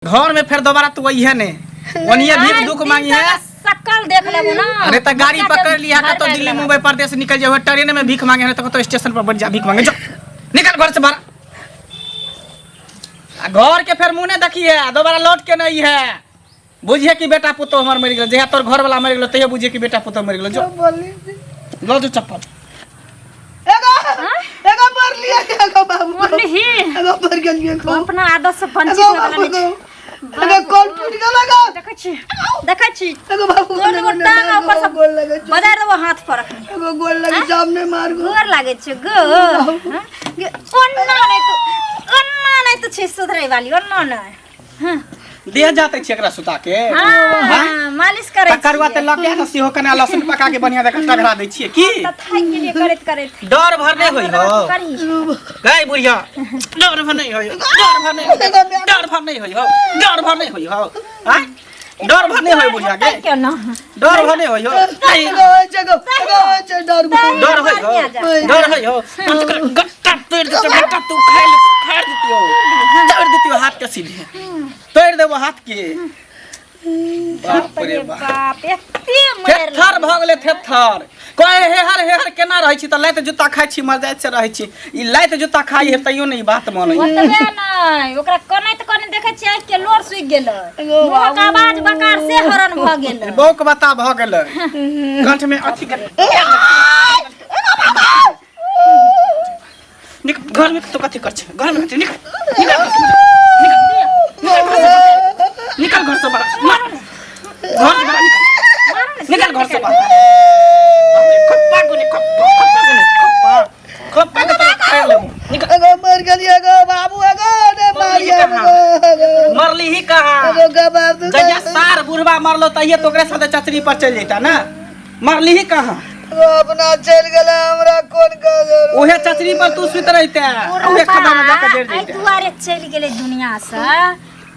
घर में फिर दोबारा तू वही है ने ओनिए भीख दुख मांगी है। सकल देख लेबो ना। अरे त गाड़ी बच्चा के पकड़ लिया घर तो में दिल्ली लगा। मुंबई परदेश निकल जाओ, ट्रेन में भीख मांगे है तो स्टेशन पर बैठ जा भीख मांगे, जो निकल घर से बाहर। आ घर के फिर मुँह नहीं देखी है, दोबारा लौट के नहीं है। बुझिए कि बेटा पुतो हमर मर गेल, जहिया तोर घर वाला मर गेल तहिया बुझिए कि बेटा पुतो मर गेल। जो लो जो चप्पल। एगो एगो मर लिया एगो बाबू। मरली ही। एगो मर गेलिए तू अपना आदत से वंचित एगो होय वाला बाबू नहीं छी। एगो कॉल टूट गेल एगो। देखै छी, देखै छी। एगो बाबू तोर एगो टांग आ ऊपर से गोल लगे छौ। बजाय देबो हाथ पर अखनी। एगो गोल लगे छौ, हम नहि मारबो। गोर लागै छै गो। हाँ? गे, ओन्ना नहि तू, ओन्ना नहि तू छी सुधरै वाली, ओन्ना नहि। हाँ। देह जाते छी एकरा सुता के। हाँ, हाँ, मालिश करै त करुआ तेल लऽ के सेहो कने लहसुन पका के बढ़िया जकाँ टघरा दै छियै की। त थाकि गेलियै करैत करैत। डर भर नहि होइ हो करही। गै बुढ़िया, डर भर नहि होइ, डर भर नहि होइ, डर भर नहि होइ हो, डर भर नहि होइ हो। आँय? डर भर नहि होइ बुढ़िया के। के न डर भर नहि होइ हो। नहीं, एगो होइ छै एगो एगो होइ छै डर भर। डर होइ हो, डर होइ हो। गट्टा तोड़ि देतौ, गट्टा तू खाइ ले, तू खाड़ देतियौ, तोड़ि देतियौ हाथ के, सीधे तोड़ि देबो हाथ के। बाप रे बाप, बाप एते मारि। थेथर भऽ गेलै थेथर। कहे हे हर हे हर केना रहै छी तऽ लाइत जूता खाइ छी, मजाइत से रहै छी। ई लाइत जूता खाइ है तैयो नहि ई बात मानै। ओतबे नहि, ओकरा कनैत कनैत देखै छियै आँखि के लोर सुखि गेलै, मुँहक आवाज बकार से हरण भऽ गेलै। बौक बता भऽ गेलै कंठ में अथी के। निक घर में तो कथी कर छै घर में? कथी? निकल, निकल घर से, निकल, निकल घर से बाहर, मार घर से बाहर, निकल, निकल घर से बाहर। खप्पा गुने खप्पा, खप्पा गुने खप्पा, खप्पा के तोरा खाए लेबो। निकल। एगो मर गेलिए एगो बाबू, एगो ने मारिए एगो एगो। मरली ही कहाँ? एगो के बाबू। जहिया सार बुढ़वा मरलो तहिया तो ओकरे साथे चचरी पर चलि जैता ना। मरली ही कहाँ? एगो अपना चलि गेलै, हमरा कोन काज? उहे चचरी पर तू सुति रहिते, उहे खदा में जाके जरि एहि जैते। दुआरे चलि गेलै दुनियासँ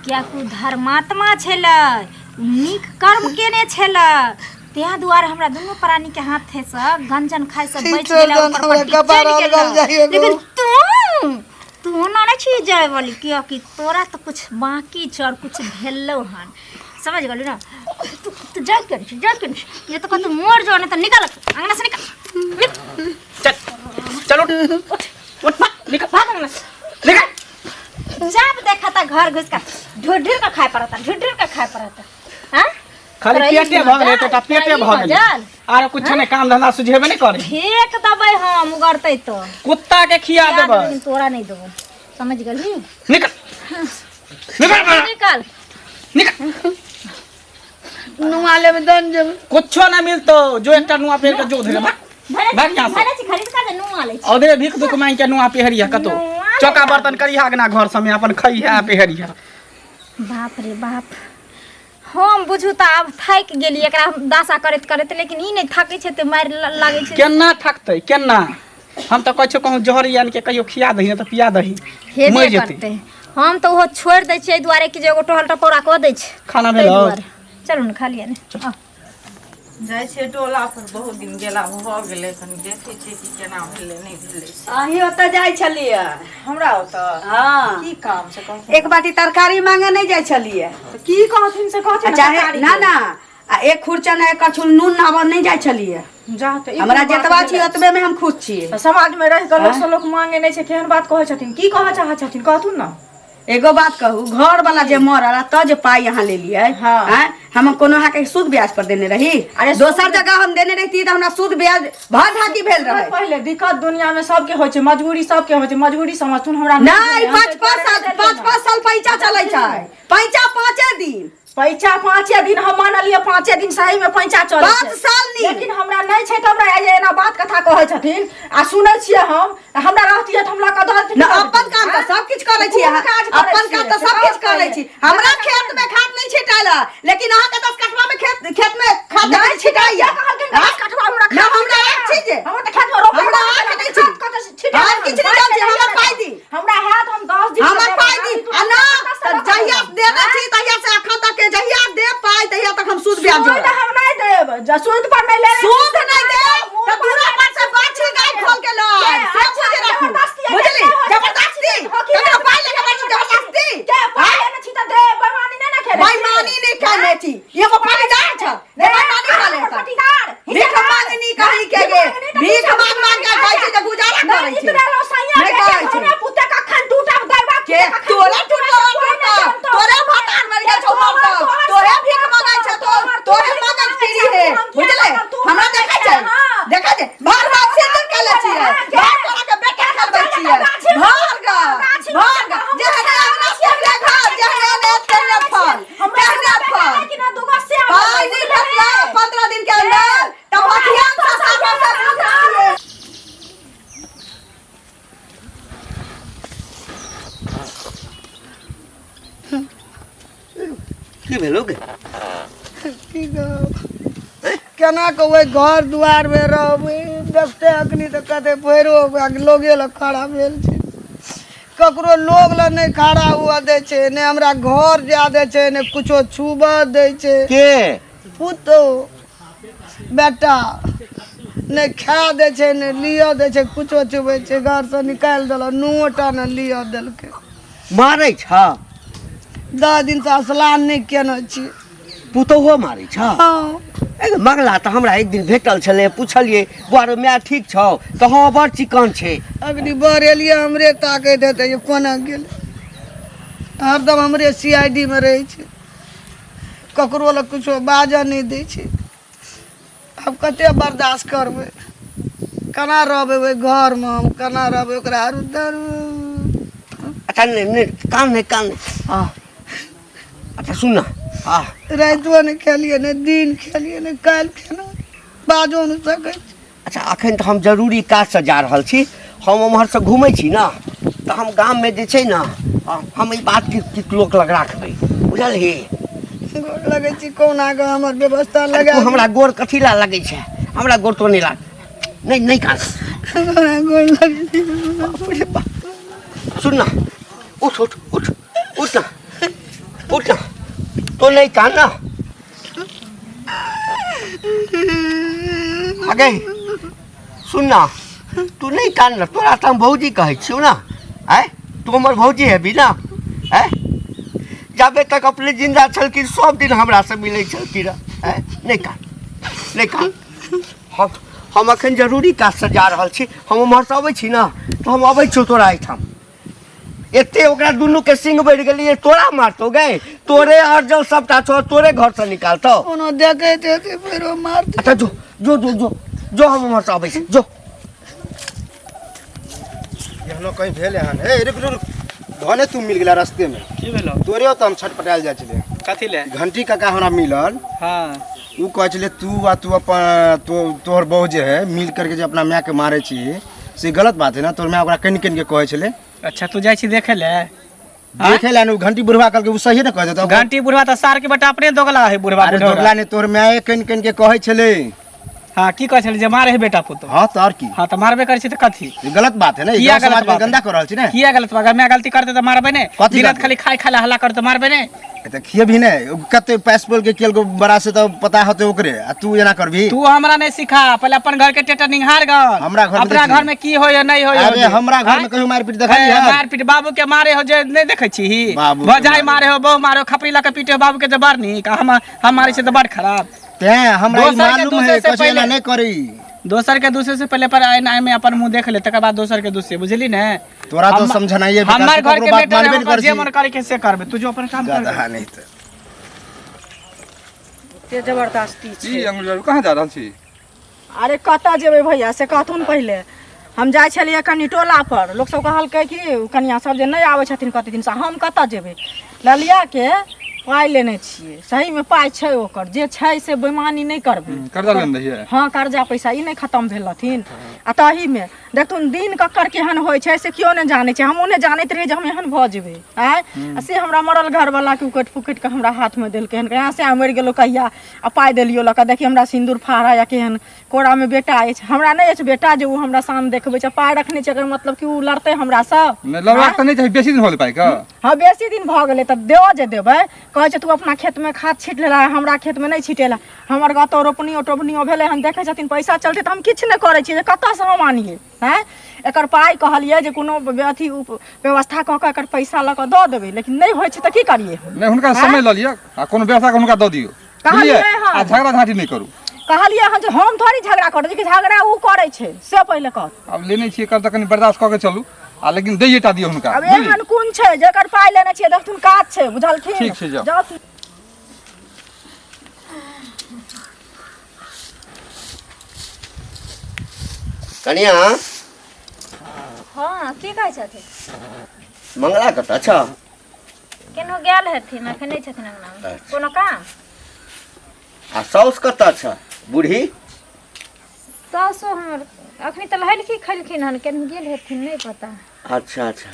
कियाकि ओ धर्मात्मा छलै, नीक कर्म केने छलै, ताहि दुआरे हमरा दुनू प्राणी के हाथे से गंजन खाइ से बचि चल गेलै, जान, ऊपर हमरा पट्टी कपार चलि अलगल गेलै। जाइए गो। लेकिन तू तू ओना नहि छी जाय वाली, कियाकि तोरा तऽ कुछ बाकी छौ और कुछ भेलौ हन, समझ गेलू ना? तू तू जाय के छी, जाय के छी। ये तो कतौ मर जो, नहीं तऽ निकल अंगना से, निकल निकल। चल चल, उठ उठ उठ, निकल, भाग अंगना से। निकल। जब देखा था घर घुस का ढूंढ ढूंढ का खाए पड़ता, ढूंढ ढूंढ का खाए पड़ता। हाँ खाली तोरा ई पेटे भऽ गेलै, मजाल, एतोटा पेटे तोरा ई भऽ गेलै। मजाल। आरो कुछो नहि, काम धंधा सुझेबे नहि करै। फेंक देबै हम उगरतै तो कुत्ता के खिया खिया देबै। लेकिन तोरा नहीं देबो, समझ गेलही? निकल, निकल बाहर, निकल। निकल। नुआ लेबै दन जेबै। कुछो ना मिलतो, जो एकटा नुआ पहिर के जो धरे भाग। भले भाग यहाँ से। भले छी खरीद कर नुआ लै छी। औधरे भीख दुख मांग के नुआ पेहरिया कतो। नुआ चौका बर्तन करिहा अगना घर सबमे अपन खइहा पेहरिहा। बाप रे बाप, हम बुझू तऽ आब थाकि गेली एकरा दासा करैत करैत, लेकिन ई नहि थाकै छै तऽ मारि लागै छै। केना थकतै केना? हम तऽ कहै छियौ कहूँ जहर आनि के कहियो खिया दही नहि तऽ पिया दही, हेबे मरि जेतै। करतै। हम तऽ ओहो छोड़ि दै छियै एहि दुआरे कि जे एगो टहल टपौरा कऽ दै छै। खाना ताहि भेलौ? दुआरे चलू ने, खा लिअ ने। आउ। जाइ छियै टोला पर, बहुत दिन गेला भऽ गेलै, कनि देखै छियै कि केना भेलै नहि भेलै। अहीं ओतऽ जाइ छलियै? हमरा ओतऽ? हँ। की काम छै कहू? एक बाटी तरकारी मांगे नहि जाइ छलियै? तऽ की कहथिन से कहथिन आ ने। चाहे तरकारी ना के। ना, आ एक खुरचन एक कछुल नून नाबऽ नहि जाइ छलियै? जा तऽ ई हमरा कोन बात जतबा छी भेलै? ओतबे में हम खुश छियै। तऽ समाज में रहि कऽ लोक से लोक मांगे नहि छै, केहन बात कहै छथिन? की कहऽ चाहै छथिन कहथुन ने। एगो बात कहू, घर वाला जे मरल आ तऽ जे पाई अहाँ लेलियै। हाँ। आँय, हम कोनो अहाँके सूद ब्याज पर देने रही? अरे दोसर जगह हम देने रहिती तऽ हमरा सूद ब्याज भर ढाकी भेल रहे। पहिले दिक्कत दुनिया में सबके होइ छै, मजबूरी सबके होइ छै, मजबूरी समझथुन। हमरा नहि, भेलै, हम पाँच तऽ पाँच साल तोरा नहि पाँच देलियै। पाँच साल पैसा चलै छै, पैसा पाँचे दिन। पैसा पाँचे दिन, हम मानलियै पाँचे दिन सही में पैसा चलै पाँच छै। साल नी। लेकिन हमरा नहि छै तऽ हमरा आइ एना बात कथा कहै छथिन आ सुनै छियै हम। हमरा रहतियै तऽ हम लऽ कऽ दऽ देतियै। न, अपन काम तऽ सब किछु करै छी कोन अहाँ। काज करै अपन छियै? काम तऽ से सब किछु कहू करै पहिले। छी। हमरा खेत में खाद नहि छिटायल है, लेकिन अहाँके 10 कठवा में खेत खेत में खाद नहि छिटाइया। कहलखिन हाँ? 10 कठवा हमरा ना, खाद हमरा छिटाइया। एक चीज। हमरा तऽ खेत में रोपै हमरा वाला आँख नहि खाद छी। कतऽ से छिटाइया? हम किछु नहि जानै छी, हमर पाइ दी। हमरा हैत हम 10 दिन हमर पाइ दी आ ना तऽ जहिया देने छी तहिया से अखन तक के जहिया देब पाइ तहिया तक हम सूद ब्याज सूद जोड़ब। हम नहि देब, सूद पर नहि लेबै। सूद नहि देब तऽ दूरा पर से बाछी गाय खोल के लऽ आयब, से बुझि राखू। बुझली? जबरदस्ती ककरो पाइ लेके बैठ जबरदस्ती। के पाइ लेने छी तऽ दे, बेईमानी बेईमानी नहि केने छी। एगो पाटीदार छ जे बेईमानी कऽ लेता। भीख मांगनी कहीं के गे, भीख मांग मांग के खाइ छी जे गुजारा करै छी। नहि करै छी। के तोरा टूटलो टूटलो, तोरे भतार मरि गेल छौ मरतौ, तोरे भीख मांगै छै तो तोरे मांगै फ्री हे, बुझले? हमरा देखै छै, देखै छै, भर भर सिंदूर के ले छियै, भर तोरा के बेटा खेलबै छियै, भर ग भर ग, जेहने अंगना तेहने घर, जेहने ने तेहने फल, तेहने फल। पाइ नहि भेटलै 15 दिन के अंदर तब हथियार से साफा से बुझै छियै। की भेलो गे? की कहब, केना के ओहि घर दुआरमे रहबै? देखते अखनी तऽ कते पैरो लोगे लग खड़ा भेल छै। ककरो लोग लग नहि खड़ा हुअ दै छै, नहि हमरा घर जाय दै छै, नहि कुछो छुबऽ दै छै। के? पुतोहु बेटा नहि खाय दै छै, नहि लिअ दै छै, कुछो छुबै छै। घरसँ निकालि देलक, नुओ टा नहि लिअ देलकै। मारै छ? 10 दिनसँ स्नान नहि केने छी। पुतोहुओ मारै छ? हँ। ए मगला तऽ हमरा एक दिन भेटल छलै, पुछलियै बौआ रो माय ठीक छौ? तऽ हँ, बड़ चिकन छै। अखनी बड़ एलियै, हमरे ताकैत हेतै जे कोना गेलै। हरदम हमरे सी I D मे रहै छै, ककरो लग कुछो बाजऽ नहि दै छै। आब कते बर्दाश्त करबै? केना रहबै ओहि घरमे हम? केना रहबै ओकरा? आरू दारू। अच्छा, नहि नहि, कान नहि, कान नहि। आ अच्छा सुन ना, आ रातिओ नहि खेलियै, नहि दिन खेलियै, नहि काल्हि खेलहुँ, बाजो नहि सकै छी। अच्छा, अखन तऽ हम जरूरी काजसँ जा रहल छी। हम ओम्हरसँ घुमै छी ने तऽ हम गाममे जे छै ने, हम एहि बातके किछु लोक लग राखबै, बुझलही? गोर लगै छी, कहुना कऽ हमर व्यवस्था लगा। तू हमरा गोर कथी लए लगै छै? हमरा गोर तो नहि लाग। नहि नहि, कान। हमरा गोर लगै छी। बाप रे बाप। सुन ना, उठ उठ उठ उठ ना, उठ ना, तो नहीं कान ना। आगे सुन ना, तू नहीं कान ना। तोरा तऽ हम भौजी कहै छियौ ना। आँय, तू हमर भौजी हेबी ना? आँय, जाबे तक अपने जिंदा छलखिन सब दिन हमरासँ मिलै छलखिन। आँय, नहि कान, नहि कान। हम अखन जरूरी काजसँ जा रहल छी। हम ओम्हरसँ अबै छी ने तऽ हम अबै छियौ तोरा एहिठाम। एते ओकरा दुनू के सिंग बढ़ि गेलियै, तोरा मारतौ गै? तोरे अर्जल सबटा छौ, तोरे घरसँ निकालतौ। कोनो देखैत हेतै, फेरो मारतै। अच्छा, जो जो जो जो जो, हम ओम्हरसँ अबै छी, जो। एहनो कहीं भेल एहन? ए रुक रुक, धने तू मिल गेला रास्ते में। की भेलो? तोरे ओतऽ हम छटपटायल जाइ छलियै। कथी ले? घंटी काका हमरा मिलल। हाँ। उ कहै छलै तू आ तू अपन तो तोहर बहू जे है मिल करके जे अपना माय के मारै छी से गलत बात है ना। तोहर माय ओकरा कनि कनि के कहै छलै। अच्छा, तू जाइ छी देखे ले? देखे ला ने, उ घंटी बुढ़वा कहलकै, उ सही ने कहै छै। घंटी बुढ़वा तऽ सार के बेटा अपने दोगला है बुढ़वा। अरे बुढ़ौरा। दोगला ने, तोहर माय कनि कनि के कहै छलै। हाँ, की कहै छलै? जे मारे है बेटा पुतोह? हाँ, तऽ आओर की। हाँ, तऽ मारबे करै छै तऽ कथी? ई गलत बात है ना। ई किया गाँव गलत समाज में बात है? गंदा कर रहल छी ने। किया गलत बात? अगर मैं गलती करते तऽ मारबै ने? कथी दिन रात गलती? खाली खाय खाय ला हल्ला करते, मारबै ने? तऽ खियेबही ने? ओ कते पैस बोल के केलको बड़ा से तऽ पता होते ओकरे, आ तू एना करबही? तू हमरा नहीं सिखा, पहले अपन घर के टेटर निहार गल। हमरा घर में अपना देखी। घर में की होय नहीं होय। अरे हमरा घर में कहियो मारपीट देखली है? मारपीट बाबू के मारे हो जे नहीं देखै छी? बाबू के भजाई मारे हो, बहु मारे हो, खपरी लऽ के पीटे हो बाबू के जे बड़ नीक, आ हम मारे छै तऽ बड़ खराब। तें हमरा ई दोसर के मालूम दूसरे है से कछु एना पहिले- नहीं करी। दोसर के दूसरे से पहले पर आईना में अपन मुंह देख ले, तकर बाद दोसर के दूसरे, बुझली ने? तोरा तो समझनाइए बेकार, हमर तू घर ककरो के बात बेटा मानबे हम नहीं करै जे छी। मन करे के से करबे, तू जो अपन काम कर। गदहा नहीं तऽ। ते जबरदस्ती की छै। अंगुरी बाबू, कहाँ जा रहल छी? अरे कतऽ जेबै भैया से कहथुन पहिले। हम जाइ छलियै कनि टोला पर, लोक सब कहलकै कि कनिया सब जे नहि आबै छथिन कते दिनसँ। हम कतऽ जेबै? ललियाके पाइ लेने छियै, सहीमे पाइ छै ओकर, जे छै से बेमानी नहि करबै। कर्जा लेने रहियै? हँ, कर्जा पैसा ई नहि खतम भेल रहथिन। आ ताहीमे देखथुन दिन ककर केहन होइ छै से केओ नहि जानै छै। हमहूँ नहि जानैत रहियै जे हम एहन भऽ जेबै। आँय, आ से हमरा मरल घरवलाके उकटि पुकटि कऽ हमरा हाथमे देलकै हन। यहाँ से मरि गेलौ कहिया आ पाइ देलियो लऽ कऽ। देखी हमरा सिन्दूर फाड़ा या केहन कोरामे बेटा अछि। हमरा नहि अछि बेटा जे ओ हमरा शान देखबै छै। पाइ रखने छै, एकर मतलब कि ओ लड़तै हमरासँ? नहि लड़बाक तऽ नहि चाही। बेसी दिन भऽ गेलै पाइके? हँ, बेसी दिन भऽ गेलै तऽ देओ जे देबै। कहै छै तू अपना खेतमे खाद छीट लेला, हमरा खेतमे नहि छिटेला। हमर कतहु रोपनियो टोपनियो भेलै हन? देखै छथिन पैसा चलतै तऽ हम किछु नहि करै छियै जे कतऽसँ हम आनियै? आँय एकर पाइ कहलियै जे कोनो अथी व्यवस्था कऽ कऽ एकर पैसा लऽ कऽ दऽ देबै लेकिन नहि होइ छै तऽ की करियै हम नहि हुनका समय लऽ लिअ आ कोनो व्यवस्था कऽ हुनका दऽ दियौ कहलियै बुझलियै हन। आ झगड़ा झाँटी नहि करू कहलियै हन जे हम थोड़ी झगड़ा करै छी कि झगड़ा ओ करै छै से पहिले कह आब लेने छियै कर तऽ कनि बर्दाश्त कऽ के चलू आ लेकिन दैये टा दियौ हुनका आब बुझलियै एहन कोन छै जेकर पाइ लेने छियै देखथुन काज छै बुझलखिन ठीक छै, जाउ। जाउ कनिया हँ की कहै छथिन मंगला कतऽ छ केनहु गेल हेथिन अखन नहि छथिन अंगनामे अच्छा। कोनो काम आ साउस कतऽ छ बूढ़ी सासु हमर अखनी तऽ नहेलखिन खेलखिन हन केनहु गेल हेथिन नहि पता अच्छा अच्छा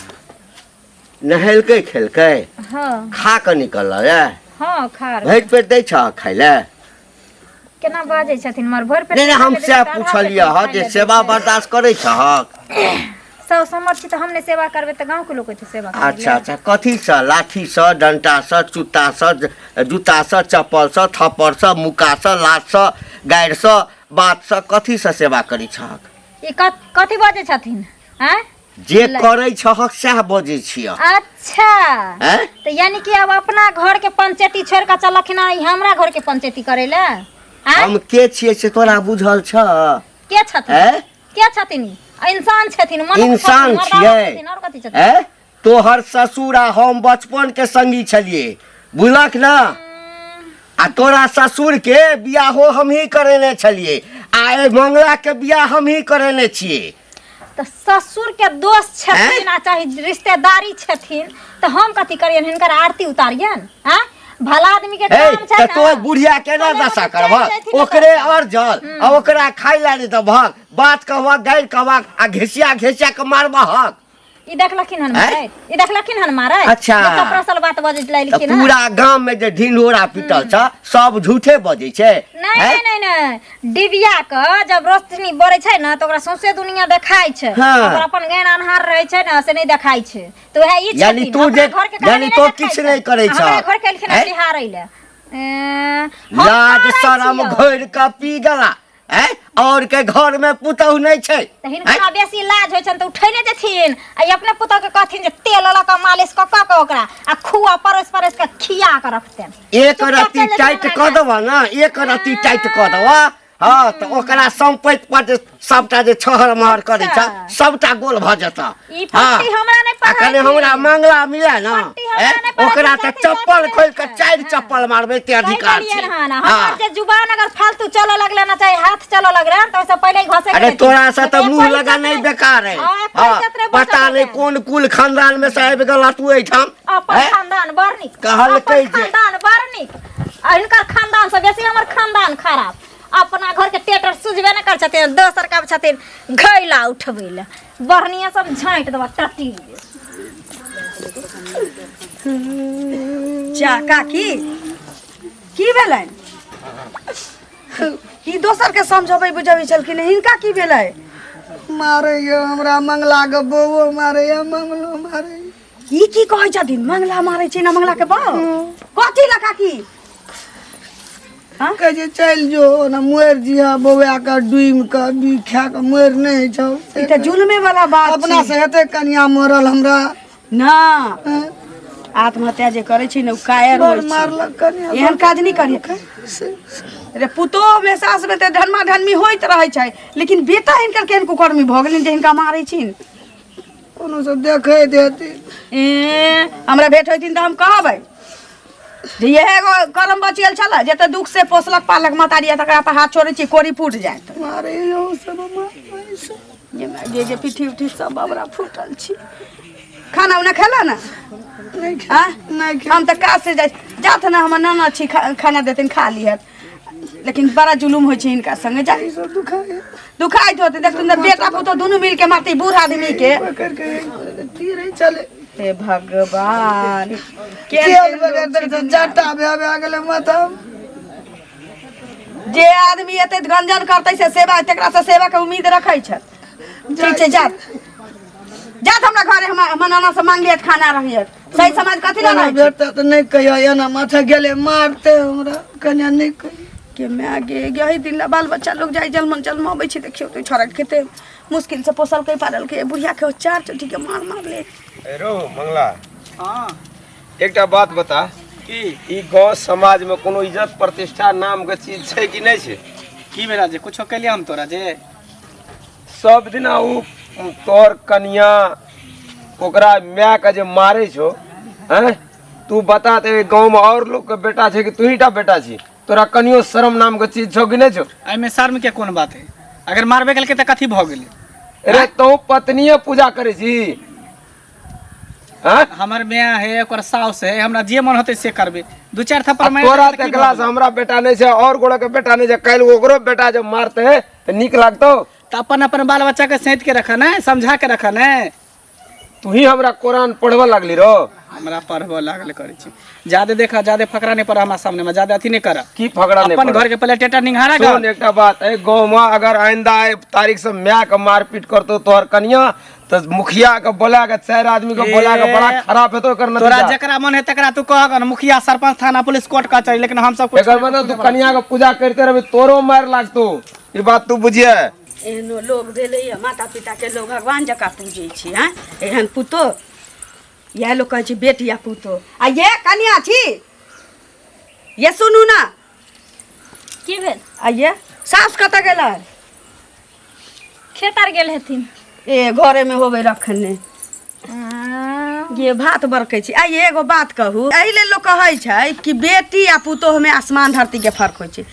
नहेलकै खेलकै हँ खा कऽ निकलल ए हँ खा भरि पेट दै छह खाय लए केना बाजै छथिन मर भरि पेट नहि नहि हम खाय लए सएह दै छै, पुछलियै आधा हँ पेट जे खाय लए सेवा दै छै। बर्दाश्त करै छहक साउस हमर छी तऽ हम नहि सेवा करबै तऽ गाँवके लोक एतै सेवा करै अच्छा लए अच्छा कथीसँ लाठीसँ डंटासँ चुत्तासँ जूतासँ चप्पलसँ थप्पड़सँ मुक्कासँ लातसँ गारिसँ बातसँ कथीसँ सेवा करै छहक ई कथी बाजै छथिन आँय जे करै छहक सएह बजै छियह अच्छा आँय तऽ यानी कि आब अपना घर के पंचायती छोड़ कऽ चलखिन ई हमरा घर के पंचायती करै लए आँय हम के छियै से तोरा बुझल छह के छथिन आँय के छथिन ई? इंसान छथिन मनुख इंसान छथिन, मर्दाना छियै छथिन, आओर कथी छथिन आँय तोहर ससुर आ हम बचपन के संगी छलियै बुझलक ने आ तोरा ससुर के बियाहो हमही करेने छलियै आ एहि मंगला के बियाह हमही करेने छियै तऽ ससुर के दोस्त छथिन आ चाहे रिश्तेदारी छथिन तऽ हम कथी करियन हिनकर आरती उतारियन आँ भला आदमी के हे काम छै तऽ ना तोर बुढ़िया केना पहिले दशा मतलब चलि करबह जैथिन ने ओकरे तऽ। अर्जल आ ओकरा खाय लए नहि देबहक बात कहबहक गारि कहबहक आ घिसिया घिसिया कऽ मारबहक ई देखलखिन हन आँय? मारैत ई देखलखिन हन मारैत अच्छा। जे कपड़ा बात बजैत तऽ लेलखिन हन पूरा गाम में जे ढिंढोरा पिटल छ सब झूठे बजै छै नहीं आँय? नहीं नहीं नहीं डिबिया के जब रोशनी बरै छै ने तऽ ओकरा सौंसे दुनिया देखाइ छै हाँ। ओकर अपन गैन अन्हार रहै छै ने से नहि देखाइ छै तऽ वएह ई यानी छथिन, तू अपना जे- घर के कहानी यानी नहि तो देखाइ किछु छै। नहि करै छह। हमरा घर के एलखिन आँय? बिहारै लए एं, हम लाज करै शरम छियौ। घोरि कऽ पी गेला आँय? और के घर में पुतहु नहीं छै तऽ हिनका बेसी लाज होइ छनि तऽ उठेने जेथिन आ ई अपने पुतहु के कहथिन जे तेल लऽ कऽ मालिश कऽ कऽ के ओकरा आ खुआ परसि परसि कऽ खिया कऽ रखतनि एक चुपचाप रत्ती चलि जेथिन टाइट हमरा कऽ घर। देबह ने एक रत्ती टाइट कऽ देबह हँ तऽ ओकरा सम्पैत पर जे सबटा जे छहर महर करै छ अच्छा। सबटा गोल भऽ जेतह ई पट्टी हमरा नहि आ कने पढ़ाई हमरा मांगला मिले ने पट्टी हमरा ए, नहि पढ़ाई ओकरा तऽ जाति चप्पल जाति खोलि कऽ नहि चारि छै। चप्पल मारबै ते कहि अधिकार देलियनि छै हन हँ हमर जे जुबान अगर फालतू चलऽ लगलै ना चाहे हाथ चलऽ लगलै तऽ ओहिसँ पहिले ही घसकि अरे जेथिन। तोरा से तऽ एको मुंह इज्जत लगा नहीं नहि- बेकार है हाँ, एको हाँ, इज्जत नहि बचत पता नहीं हेतै। कोन कुल खानदान में से आबि गेला तू एहिठाम अपन हैं? खानदान बड़ नीक कहलकै अपन जे- खानदान बड़ नीक आ हिनकर खानदान से बेसी हमर खानदान खराब अपना घर के टेटर सुझबे नहि करै छथिन दोसर के छथिन घैला उठबै लए बढ़निया सब झाँटि देबा टटी जा काकी की भेलनि ई दोसर के समझबै बुझबै छलखिन हिनका की भेलै मारैया हमरा मंगला के बौओ मारैया मंगलो मारैया ई की कहै छथिन मंगला मारै छै ना मंगला के बाप कथी ला काकी कहै छै चलि जो ना मरि जिहा बौआ के डूमि कऽ बी खा कऽ मरि नहि होइ छौ ई तऽ जुलमे वाला बात अपना से हेतै कनिया मरल हमरा ना आत्महत्या जे करै छै ने ओ कायर बड़ होइ छै मारलक कनिया एहन काज नहि करियै रे पुतोह में सास में तऽ ढनमा ढनमी होइत रहै छै लेकिन बेटा हिनकर केहन कुकर्मी भऽ गेलनि जे हिनका मारै छिन कोनो सब देखैत हेतै ए हमरा भेंट होइथिन तऽ हम कहबै जे इएह एगो करम बचि गेल छलै जते दुख से पोसलक पालक महतारी तकरा पर हाथ छोड़ै छी कोरी फूटि जायत मारे यौ सब मारे सब जे जे जे पिट्ठी उट्ठी सब हमरा फूटल छी खाना उना खेला ना नहि आँ? नहि हम तऽ काज से जाइ जात ने हमर नाना छी खाना देथिन खा लिहत लेकिन बड़ा जुलुम होइ छै हिनका संगे जा ई सब दुखाइ दुखाइत होते देखथुन तऽ बेटा पुतोह दुनू मिल के मारतै बूढ़ आदमी के पकड़ के तीर ही चले हे भगवान केहन तेल केहन बगैर लोग देखै जट्टा भए भए गेलै माथा जे आदमी एते गंजन करतै से सेवा तकरा से सेवा के उम्मीद रखै छै ठीक छै जात जात हमरा घरे हम नाना से मांग लियत खाना रहियत सही समाज कथी ला एना रहै छै भेटतै तऽ नहि कहियो एना माथा गेलै मारते हमरा कन्या नहि कहियो गे माय गे यही दिन ला बाल बच्चा लोग जाइ जलमन जलमाबै छै। देखियौ तऽ छोड़ा के कते मुश्किल से पोसलकै पाललकै, बुढ़िया के चार चोटी के मार मारले। रो मंगला, हाँ एकटा बात बता की ई गांव समाज में कोनो इज्जत प्रतिष्ठा नाम के चीज छै कि नहीं छै? की भेला जे कुछो केलियै हम तोरा जे? सब दिना उ तोहर कनिया ओकरा माय के जे मारे छो, हैं तू बता ते गांव में और लोग के बेटा छै कि तू ही टा बेटा छी? तोरा कनियो शर्म नाम के चीज छौ कि नहीं छौ? एहिमे शर्म के कोन बात है? अगर मारबे केलकै तऽ कथी भऽ गेलै? अरे तू पत्नीये पूजा करै छी? हाँ? हमर माय है, ओकर साउस है, हमरा जे मन होतै से करबै। दू चारि थप्पड़ मारि तोरा देबै तऽ तऽ की भऽ एकला से गेलै? हमरा बेटा नहीं छै और गोड़ा के बेटा नहीं छै, काल्हि ओकरो बेटा जब मारते तऽ नीक लागतौ? तऽ अपन अपन बाल बच्चा के सैंत के रखऽ ने, समझा के रखऽ ने। तू ही हमरा कुरान पढ़बऽ लागली रो? हमरा पढ़बऽ लागल करै छी। जादे देखा, जादे फकरा नहीं पड़ा हमरा सामने में, जादे अथी नहीं कर। की फकरा नहीं अपन पढ़ा? घर के पहले टेटा निंघारा सुन एकटा बात, एहि गाँव में अगर आइंदा एहि तारीख से माय के मारपीट करतो तोहर कनिया तऽ मुखिया के बोला के चारि आदमी के बोला के बड़ा खराब हेतो एकर तोरा नतीजा। जकरा मन है तकरा तू कह गन, मुखिया सरपंच थाना पुलिस कोर्ट कचहरी, लेकिन हम सब कुछ एकर मतलब तू कनिया के पूजा करते रहबी तोरो मार लागतो, ई बात तू बुझिए। एहनो लोग भेलैए, माता पिताके लोग भगवान जकाँ पूजै छै। आँय, एहन पुतोह, इएह लोग कहै छै बेटी या पुतोह। आ ये कनिया छी, ये सुनू ना। की भेल? आ ये सास कतऽ गेलै? खेत आर गेल हेथिन। ए घरेमे होबै रखने। ये भात बरकै छी। आ ये एगो बात कहू, एहि लेल लोक कहै छै कि बेटी आ पुतोहमे आसमान धरतीके फर्क होइ छै।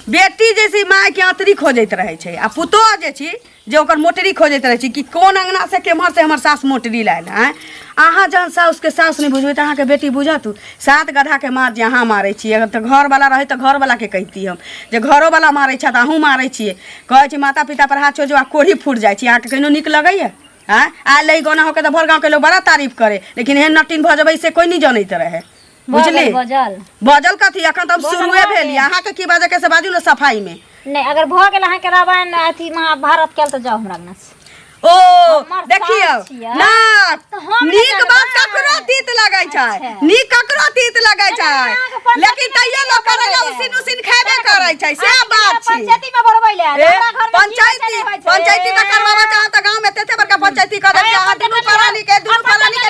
बेटी जैसे मायके अँतरी खोजैत रहै छै आ पुतोह जे छी जे ओकर मोटरी खोजैत रहै छै कि कोन अङ्गना से केम्हर से हमर सास मोटरी लायल। आँय, अहाँ जहन साउसके साउस नहि बुझबै तऽ अहाँके बेटी बुझत? सात गधाके मार जे अहाँ मारै छियै। अगर तऽ घरवला रहै तऽ घरवलाके कहिती हम जे घरोवला मारै छथि, अहूँ मारै छियै। कहै छी माता पिता पर हाथ छोड़ि जो आ कोढ़ी फूटि जाइ छी। अहाँके कहिनो नीक लगैए? आँय, आयल रही गाना होके तऽ भरि गाँवके लोग बड़ा तारीफ करे, लेकिन एहन नटिन भऽ जेबै से कोइ नहि जनैत रहै। बुझली? बजल बजल कथी, एखन तऽ हम शुरुए भेली। अहाँके की बाजऽ के से बाजू ने सफाईमे। नहि, अगर भऽ गेल अहाँके रामायण अथी महाभारत कयल तऽ जाउ हमरा अंगना से। ओ हमर देखियौ सास छियै। ना तऽ हम नहि नीक बात जानबै। ककरो तीत लगै छै। अच्छा। नीक ककरो तीत लगै छै, नहि, अहाँके पंचायती लेकिन तैयो लोक करैला बनबै उसिन उसिन खेबे करै छै, से बात छै। पंचायती में बनबै ले ए, हमरा घर में की होइ छै, पंचायती नहि होइ छै। पंचायती तऽ करवाबऽ चाहब तऽ गाँव में तेते बड़का पंचायती कऽ देब जे अहाँ दुनू प्राणी के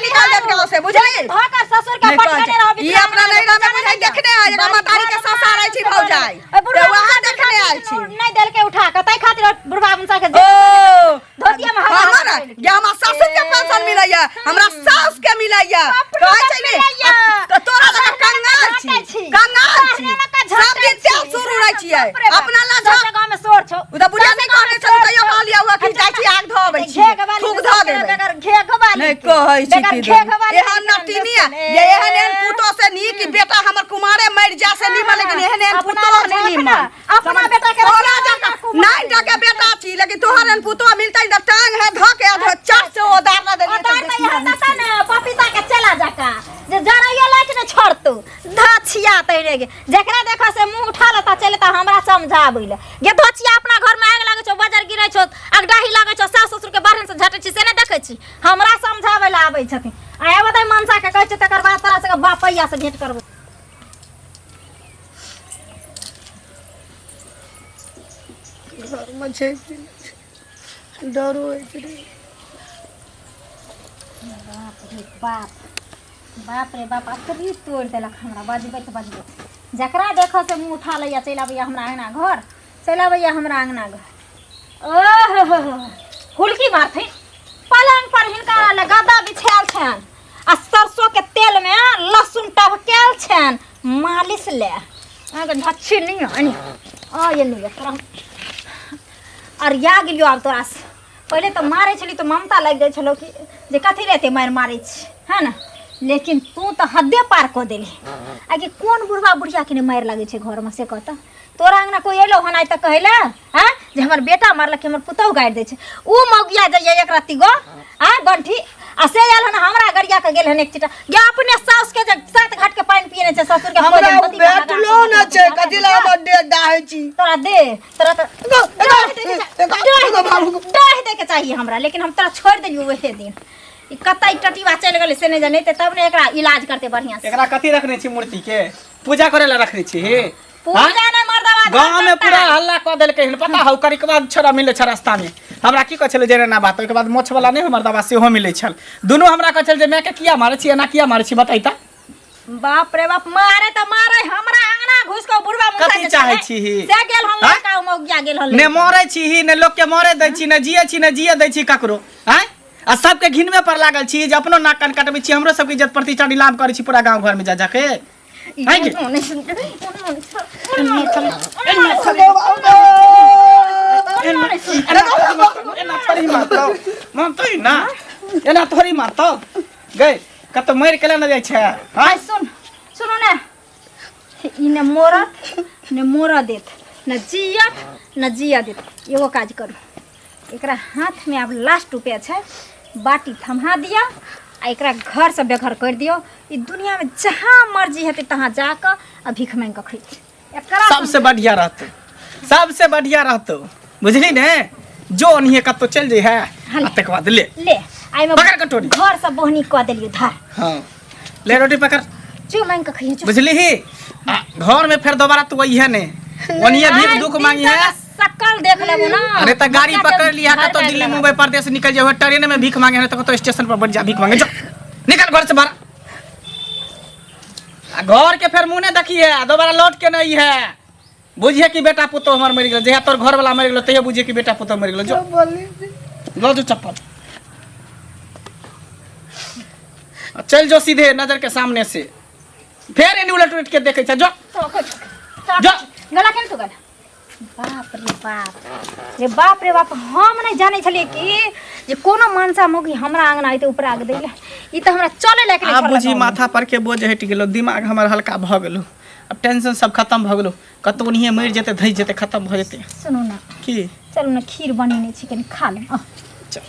निकाल देत गाँव से, बुझली? धऽ कऽ ससुर के नहि कहै पटकने छै। रहब। ई अपना नैहरा में बुझै देखने आयल, एगो महतारी के ससारै छी भौजाई, तऽ वहाँ देखने आयल छी। नहि देलकै उठा कऽ, ताहि खातिर बुढ़बा मुनसा के ओ धोतिया में हवा हमर लगल। गे हमरा ससुर के पेंशन मिलैया, हमरा सास के मिलैया, अपनो कहै के छै ने मिलैया। आ, तोरा लगा कंगाल छी, झटै छी। कंगाल छी, बाहरे लऽ कऽ सब झटै दिन तेल छी। सुर उड़ै छियै बाप रे बाप। अपना ला सौंसे गाँव में शोर छौ। उ तऽ बुढ़िया नहि कहने छल तैयो कहलियै हुआ कि जाइ छी आग धऽ अबै छी, घे गवाली थूक के धऽ सबके देबै। बगैर घे गवाली नहि के। कहै छी बगैर की घे गवाली एहन के नटिनी दोस्त ये एहन एहन पुतोह से नीक बेटा हमर कुमारे मरि जा से नीमन, लेकिन एहन एहन अपना पुतोह लग नहि झोंक नीमन। ना, अपना बेटा के तोरा रखिया जकाँ ना कुमार। नाइन टा के बेटा छी, लेकिन तोहर एहन पुतोह मिलतै तऽ टांग है धऽ के आ चट से ओदार ना देलियै तऽ ओतार तऽ देखियै यहाँ तक ने पपीता के चला जका जे जरैयो लाइट ने छोड़तौ धछिया तैरे गे, जकरा देखो से मुंह उठा लेता चलता हमरा समझाबै ले। गे धछिया, अपना घर में आग लागै छौ, बजर गिरै छौ, अगडाही लागै छौ, सास ससुर के बारहन से झटै छी से नहि देखै छी, हमरा समझाबै ले आबै छथिन। आ आबऽ दे मनसा के कहै छै, तकर बाद तोरा सबके बापैया से भेंट करबै। घरमे छै कि नहि छै, डरो होइत रहै। बाप रे बाप, बाप रे बाप, अतरी तोड़ि देलक हमरा बजबैत बजबैत। जकरा देखऽ से मुँह उठा लैया, चलि आबैया हमरा अङ्गना घर, चलि आबैया हमरा अङ्गना घर। ओहो हुलकी मारथिन। पलंग पर हिनका लए गद्दा बिछायल छनि आ सरसों के तेल में लहसुन टभकायल छनि मालिश ले। अहाँके झच्छी नहीं है आ ये नहीं तोरा अरिया गेलियो आब तोरा से। पहिले तऽ मारै छली तऽ ममता लागि जाइ छलौ कि जे कथी लए एते मारि मारै छी है ने, लेकिन तू तऽ हदे पार कऽ देली। आ कि कोन बुढ़बा बुढ़ियाके नहि मारि लागै छै घरमे से कहऽ तऽ? तोरा अङ्गना कोइ अयलौ हन आइ तक कहै लए आँय जे हमर बेटा मारलक, हमर पुतहु गारि दै छै? उ मौगिया जाइए एक रत्ती गो आँय बंठी, आ से आयल हन हमरा गरिया के गेल हन एक चिटा गे। अपने साउस के जे सात घाट के पानि पियने छै, ससुर के हमरा भोजन ओ धोती के लगा भेटलो न छै, कथी लए हमर देह डाहै छी? तोरा दे तोरा तऽ एगो, एगो, एगो, एगो बाबू। डाहि दैके चाहिए हमरा, लेकिन हम तोरा छोड़ि देलियौ ओहे दिन। ई कतऽ टटीबा चलि गेलै से नहि जानै, तब ने एकरा इलाज करतै बढ़िआँ से। एकरा कथी रखने छी? मूर्ति के पूजा करे ला रखने छी? पूजा नहि मर्दवा, गाँव में पूरा हल्ला कऽ देलकै हन। पता हौ, करिकबा छोरा मिलै छै रास्ता में, हमरा की कहै छलै जे एना बात। ओहिके बाद मोछ वाला नहि हमर दवा सेहो मिलै छल, दुनू हमरा कहै छल जे मायके किया मारै छी, एना किया मारै छी, बताइ तऽ। बाप रे बाप, मारे त मारे, हमरा अंगना घुस के बुढ़वा मुसा कथी जे चाहै छलै, छीही? से गेल हम आँय? लड़का मौगिया गेल हन। ने मरै छी ने लोकके मरे दै छी, ने जिए छी ने जिए दै छी ककरो। आँय, आ सबके घिनमे पर लागल छी जे अपनो नाक कान कटबै छी, हमरो सबके इज्जत प्रतिष्ठा नीलाम करै छी पूरा गाँव घरमे जा जाके। आँय गे? एना थोड़ी मारतौ, मारतौ ना, एना थोड़ी मारतौ गई, कतौ मरि के ने जाइ छै। आय सुन, सुनू ने, ई ने मोरत ने मोरऽ देत, ने जियत ने जियऽ देत। एगो काज करू, एकरा हाथमे आब लास्ट रुपया छै, बाटी थम्हा दिअ आ एकरा घरसँ बेघर करि दियौ। ई दुनियामे जहाँ मर्जी हेतै तहाँ जाकऽ आ भीख मांगि कऽ खैतै। एकरा सबसे बढ़िया रहतौ, सबसे बढ़िया रहतौ, बुझली ने? जो ओनिहे कतौ चलि जइहे आ तकर बाद ले ले आइमे पकड़ कटोरी। घर सब बोहनी कऽ देलियौ, धर। हाँ, ले रोटी पकड़। जो मांगि कऽ खइहे, जो। बुझली ही? आ घर में फेर दोबारा तू अइहे ने, ओनिहे भीख दुख मांगी है। सकल देख लेबो ना। अरे त गाड़ी बच्चा पकड़ के लिया घर कतौ बैठ दिल्ली लेबो। मुंबई परदेश निकल जाओ, ट्रेन में भीख मांगे है तो कतौ स्टेशन पर बैठ जा भीख मांगे, जो निकल घर से बाहर। आ घर के फेर मुँह नहीं देखी है, दोबारा लौट के नहीं है, बुझिए कि बेटा पुतोह हमर मरि गेल। जहिया तोर घर वाला मरि गेलो तहिया बुझिए कि बेटा पुतोह मरि गेलो। जो लो जो चप्पल आ चल जो सीधे नजर के सामने से, फेर एनी उलट उलट के देखे छै, जो जो। गला केन तू गला। बाप रे बाप रे बाप रे बाप, हम नहीं जानै छलियै कि जे कोनो मनसा मौगी हमरा अंगना अइते उपराग दै ला। ई तऽ हमरा चले लायक नहि आब छल बुझी गाँवमे। माथा पर के बोझ हटि गेलो, दिमाग हमर हल्का भऽ गेलो, अब टेंशन सब खत्म भऽ गेलो। कतौ ओनहिये मरि जेतै, धसि जेतै, खत्म भऽ जेतै। सुनू ने। की? चलू ने, खीर बनेने छी, कनि खा लेब। चल।